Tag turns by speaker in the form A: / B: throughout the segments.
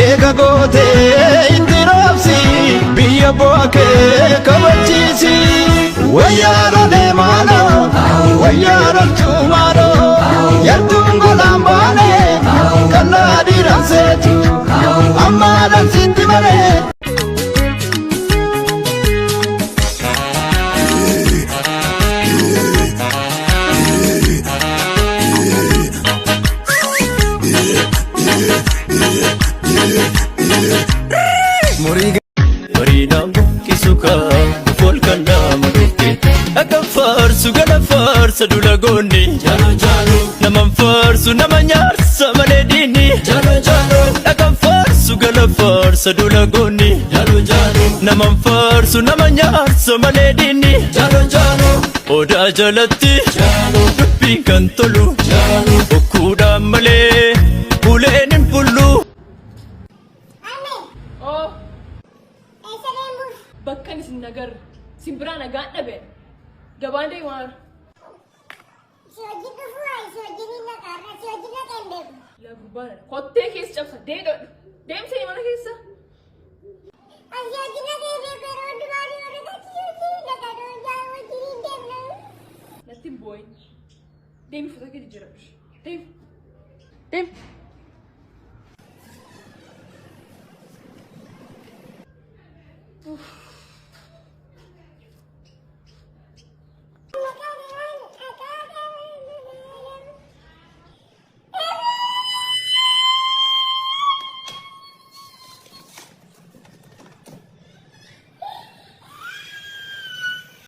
A: Eega gootee itti raabsi biyya bu'aa kabachiisi. Wayyaa maaloo wayyaa loltuu maaloo yartuun golaan baane kallaa dhiiraan seetu ammaadhaan sitti maree.
B: Bareedaan buqqisu kaa fool kan nama dhufte Akka faarsu gala faarsa dula goonni Naman faarsu nama nyaarsa malee diinni Akka faarsu gala faarsa dula goonni Naman faarsu nama nyaarsa malee diinni Odaa jalatti dubbiin kan tolu Bokkuudhaan malee uleen hin bullu.
C: Oh,
D: Eessa deemuuf?
C: Bakkan isin nagarre. Simbiraa nagaan dhabe. Gabaan deemaa.
D: Si wajjin dhufuu haa si wajjin hin dhaqaarra si wajjin dhaqee hin beeku.
C: Laa gurbaan kottee keessa cabsa. Deedhodhu. Deemsee mana keessa.
D: Ani si wajjin dhaqee hin beeku yeroo hundumaa ni warra si wajjin hin dhaqaa jaa wajjin hin deemna.
C: Natti hin boo'in. Deemi uffata kee jijjiiradhu. Deemi. Deemi.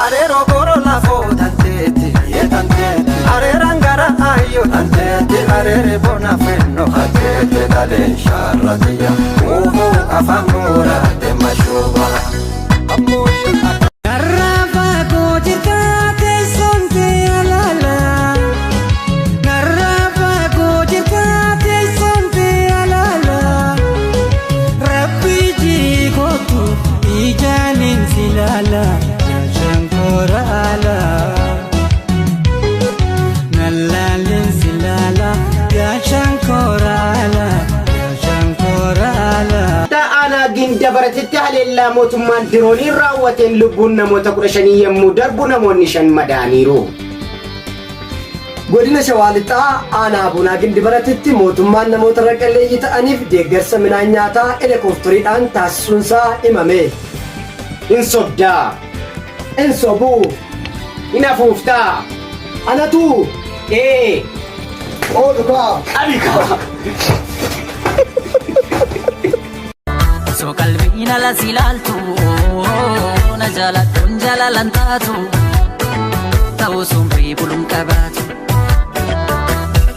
E: Areeroo gooroo lafoo tanteeti tanteeti areeraan gara ayyoo tanteeti areere bona fenno hateete dhalee shaarratiya uufuu afaan goora deema shuuba.
F: Narraa fagoo jirta teessoon kee alaala. Narraa fagoo jirta teessoon kee alaala. Rabbi jikootu ijaanin si laala. Shankora ala. Nalaalin si laala. Yaa shankora ala. Yaa shankora ala.
G: Aanaa Gindabaratitti haleellaa mootummaan dirooniin raawwateen lubbuun namoota 15 yommuu darbu namoonni 5 madaaniiru.
H: Godina Shawaa Lixaa aanaa Abunaa Gindibaratitti mootummaan namoota raqalleeyyii ta'aniif deeggarsa midhaan nyaataa helikooftariidhaan taasisuunsaa himame.
G: Hin sobdaa.
H: Hin sobuu.
G: Hin afuuftaa.
H: Anatu.
G: Ee.
H: Oolukaa.
G: Qabi kaa.
I: Osoo qalbiin ala si ilaaltu na jaaladhuun jaalalan taatu ta'uu sumrii buluun qabaatu.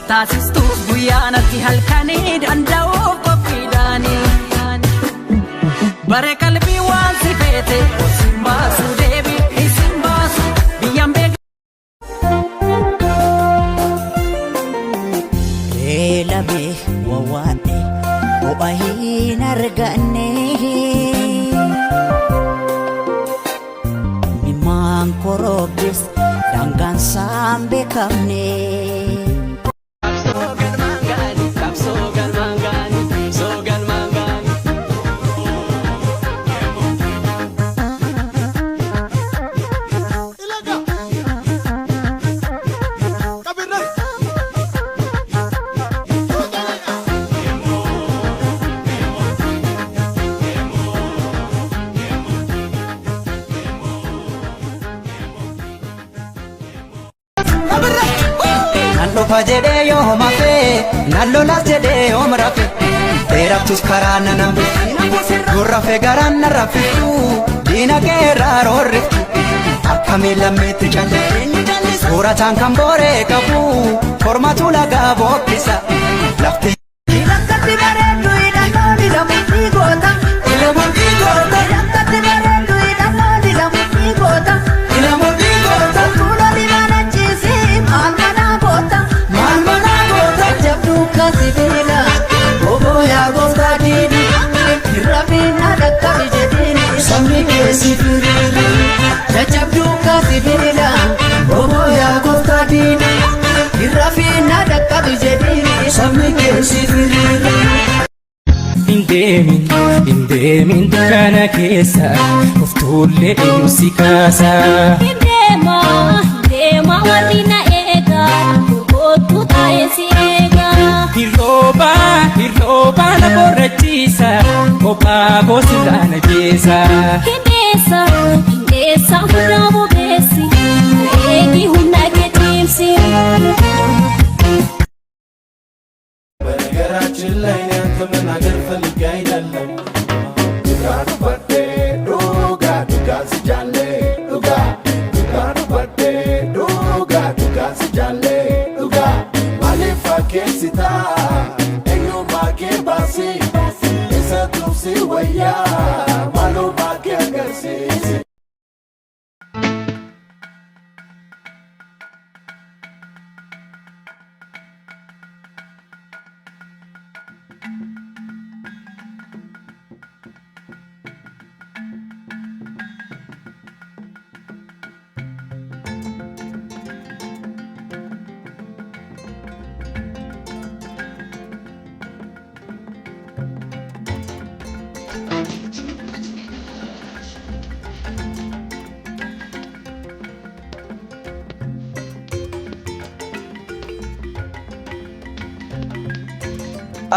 I: Taasistuuf guyyaa natti halkanii danda'uuf qophiidhaanii. Bare qalbii waan si feete isin baasu deebi isin baasu biyyaan beeku.
J: Beelame wawwaadhe ho'a hin arganne. Immaan korobbis daangaan isaan beekamne.
E: Nan dhufa jedhee yoo hafee, nan lolas jedhee yoom rafe, dheerattus karaa nan hambisu, gurrafe garaan na raffiftu, diina kee irraa roorriftu, akkamiin lammiitti callisu, soorataan kan booree qabu, kormatu lagaa bookkisa, lafti.
F: Lakkatti bareeddu hidhannoo dilamu ni goota.
E: Ilamu ni goota.
F: Lakkatti bareeddu hidhannoo dilamu ni goota.
E: Ilamu ni goota.
F: Tuuloli mana ciisi maal manaa goota.
E: Maal manaa goota.
F: Jabduu kasi beela obbo yaa gooftaa diini. Rabbiin dhaqqabi jedhiini.
E: Sabni keessi firiiri.
F: Jajjabduu kasi beela obbo yaa gooftaa diini. Rabbiin dhaqqabi jedhiini.
E: Sabni keessi firiiri.
K: deemin, hin deemin dukkana keessa, of tuullee eenyu si kaasa.
L: Deema deema warri na eega kootu taa'ee si eega.
K: Hirrooba hirrooba na borrachiisa, kophaa koo sirraa na geessa.
L: Hindheessa hindheessa humna bobeessi na eegi humna kee cimsi.
A: በነገራችን ላይ እኔ አንተ መናገር ፈልጌ አይደለም። Dhugaa dubbadhee dhugaa dhugaa si jaallee dhugaa dhugaa dubbadhee dhugaa dhugaa si jaallee dhugaa maaliif fakkeessitaa eenyummaa kee baasii isa tumsi wayyaa maalummaa kee agarsiisi.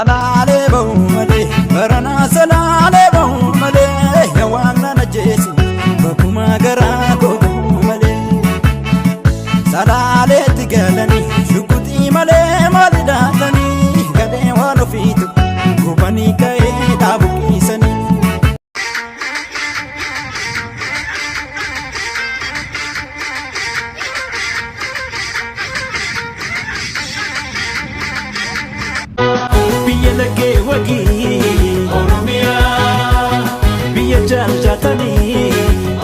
E: Alaalee bahu malee baranaa salaalee bahu malee yawaan na ajjeesu bakkuma garaa koo bahu malee. Salaaleetti galanii shukutii malee maali daatanii galee waan ofiitu gubanii ka'ee dhaabuqiisanii.
B: Biyya laggee wagii Oromiyaa, biyya jaaljaatanii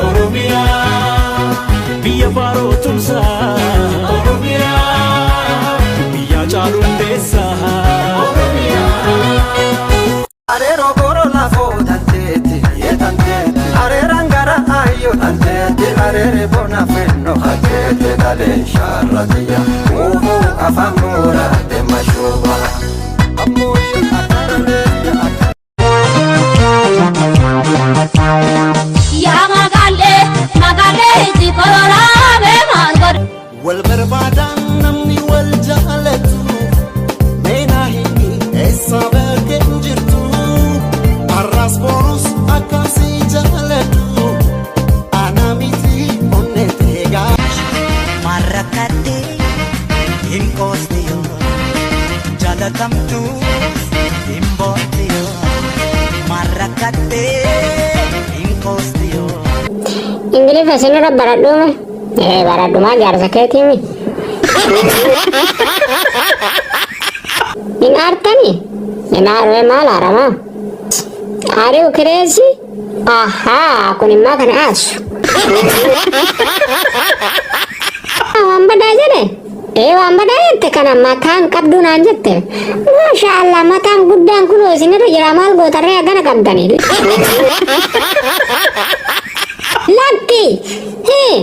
B: Oromiyaa, biyya baaroo tumsaa Oromiyaa, biyya caaluu hundeessaa Oromiyaa.
E: Areeroo gooroo lafoo tanteeti tanteeti areeraan gara ayyoo tanteeti areere bona fenno hateete dhalee shaarratiya uufuu afaan moora deema shuuba.
L: Yaa magaalee magaalee itti kororaa bee maal godhe.
E: Wal barbaadaan namni wal jaalatu meenaa himi eessa bakkeen jirtu har'as borus akkasii jaalatu ana miti onne teegaa.
J: Marrakkatte hin qoosti yoo jaalatamtu hin boonti yoo marrakkatte hin qoosti yoo.
D: Ingiliffa isinirra baradhuume? Ee baradhumaa jaarsa keetiimi. Hin aartanii? Hin aarree maal aaramaa? Are you crazy? Ahaa kun immoo kan aasu. Waan badaa jedhe? Ee waan badaa jette kana mataan qabduu naan jette. Maasha Allah mataan guddaan kunoo isinirra jira maal gootarree hagana qabdanii. Lakki! Hee!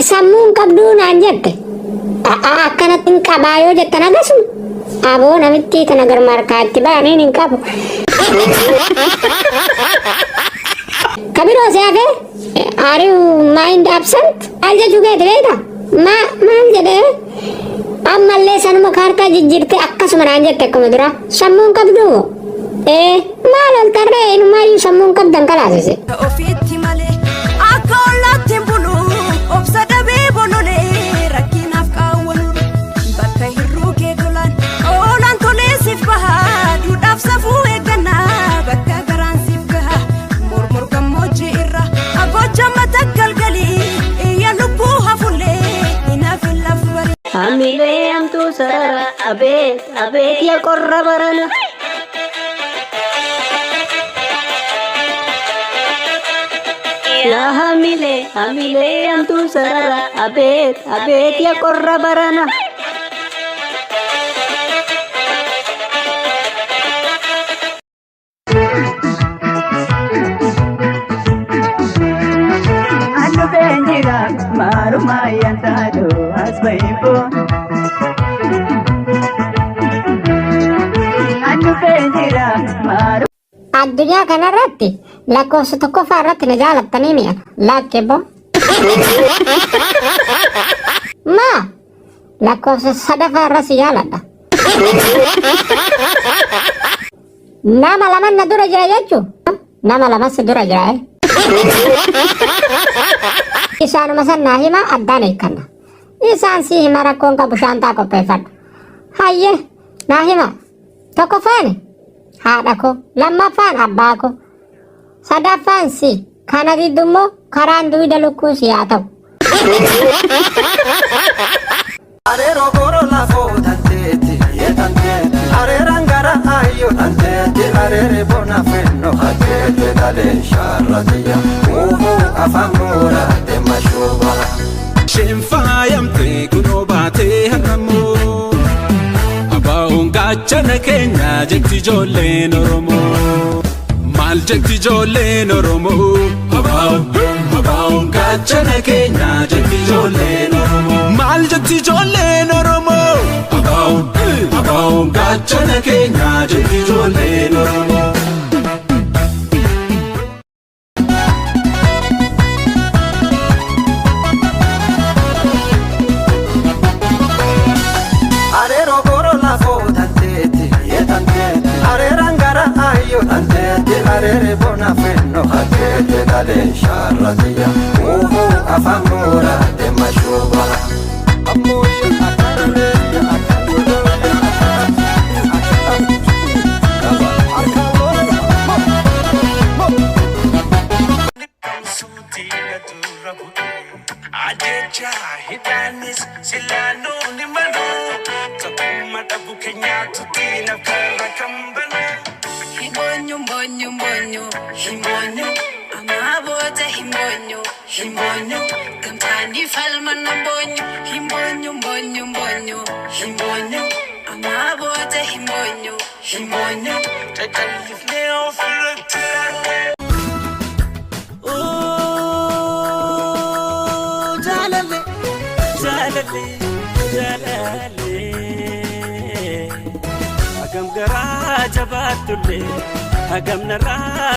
D: Sammuun qabduu naan jette. A'aa akkanatti hin qabaa yoo jettan agasuma. Aboo namitti tana garmaarkaatti ba'aniin hin qabu. Kabiroo si hafee? Are you mind absent? Maal jechuu keeti beektaa? Maal jedhee? Ammallee sanuma kaartaa jijjiirtee akkasuma naan jette akkuma dura. Sammuun qabduu? Ee maal ol tarree inumaayyuu sammuun qabdan kalaasise.
M: Ofiitti malee akka ollaatti hin bulu obsa dhabee bololee rakkinaaf qaawwaluun bakka hirruu kee tolaan oolaan tolee siif baha duudhaaf safuu eeggannaa bakka garaan siif gaha mormor gammoojjii irra gocha mata galgalii iyya lubbuu hafullee hin hafin lafa barii.
N: Hamilee hamtuu sarara abeet abeet ya qorra barana. Yaa hamilee hamilee hamtuu sarara abeet abeet ya qorra barana.
F: Annu beenjira maarumaa yantaadho as bahibo. Annu beenjira maarumaa.
D: Addunyaa kanarratti lakkoofsa tokkoffaa irratti na jaalattanii mi'a. Lakkee boo. Maa lakkoofsa sadaffaa irra si jaaladha. Nama laman na dura jira jechuun nama lama si dura jira. Eh. Isaanuma san naa hima addaan hiikkanna. Isaan si hima rakkoon qabu shaantaa qopheeffadhu. Hayyee naa hima. Tokkoffaan haadha koo, lammaffaan abbaa koo, sadaffaan si. Kana diddu immoo karaan dugda lukkuu si haa ta'u.
E: Areeroo gooroo lafoo tanteetti areeraan gara ayyoo tanteetti areeree bona fenno hateete dhalee shaarratiya uufuu afaan moora deema shuuba.
O: Isheen faayamtee kunoo baatee har'ammoo Abaa'oon gaachana keenya jetti ijoolleen Oromoo. Maal jetti ijoolleen Oromoo? Abaa'oon abaa'oon gaachana keenya jetti ijoolleen Oromoo. Maal jetti ijoolleen Oromoo? Abaa'oon abaa'oon gaachana keenya jetti ijoolleen Oromoo.
E: Areeroo gooroo lafoo tanteetti areeraan gara ayyoo tanteetti areeree bona fenno hateete dhalee shaarratiya uufuu afaan moora deema shuuba.
P: Ajecha hidhanis silaanuu ni malu tokkummaa dhabu keenyaatu diinaaf karra kan banu.
Q: Himbonyu mbonyu mbonyu himbonyu amaa booda himbonyu himbonyu gamtaanii falmanna mbonyu himbonyu mbonyu mbonyu himbonyu amaa booda himbonyu himbonyu.
P: Cacallifnee ofirratti ilaalle.
F: Jaalale jaalale jaalale hagam garaa jabaatullee hagam narraa.